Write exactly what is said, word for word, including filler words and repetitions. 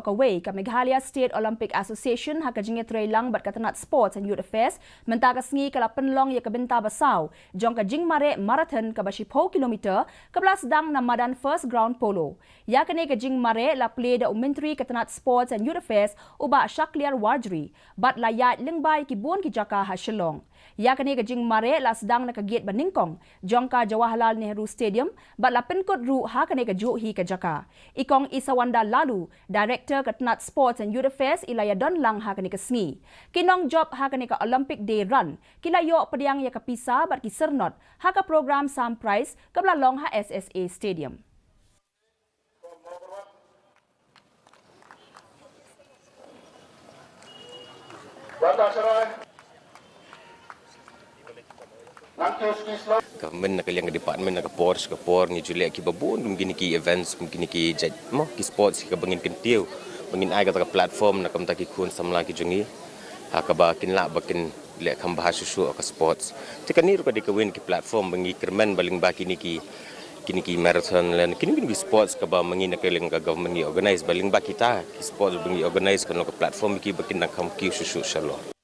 kawei, ka Meghalaya State Olympic Association ha ka jingïatreilang bad ka tnat Sports and Youth Affairs mynta ka sngi ka la pynlong ïa ka bynta ba saw jong ka jingmareh marathon kaba shiphew kilometer kaba la sdang na madan First Ground Polo. Ïa kane ka jingmareh la plie da u Myntri ka tnat Sports and Youth Affairs u Bah Shakliar Warjri bad la ïaid lyngba ïa ki bun ki jaka ha Shillong. Ïa kane ka jingmareh la sdang na ka gate ba nyngkong jong ka Jawaharlal Nehru Stadium bad la pynkut ruh ha kane kajuh hi ka jaka. I Kong Isawanda Laloo, Director ka tnat Sports and Youth Affairs, i la ïadon lang ha kane ka sngi. Ki nongjop ha kane ka Olympic Day Run ki la ïoh pdiang ïa ka pisa bad ki syrnod ha ka program sam prize kaba la long ha S S A Stadium. Government na ka liang ka department na ka por sha ka por ngi ju leh kiba bun kum kine ki events, kum kine ki jait mo ki sports kiba ngin kyntiew, ba ngin ai kata ka platform na ka bynta ki khun samla ki jong ngi ha kaba kin lah ba kin leh kham bha shuh shuh ha ka sports. Te kane ruh ka dei kawei na ki platform ba ngi kyrmen ba lyngba kine ki kine ki marathon lane kine kine ki sports kaba ma ngi na ka liang ka government ngi organise, ba lyngba kita ki sports ba ngi organise kan long ka platform kiba kin nang kham kiew shuh shuh shalor.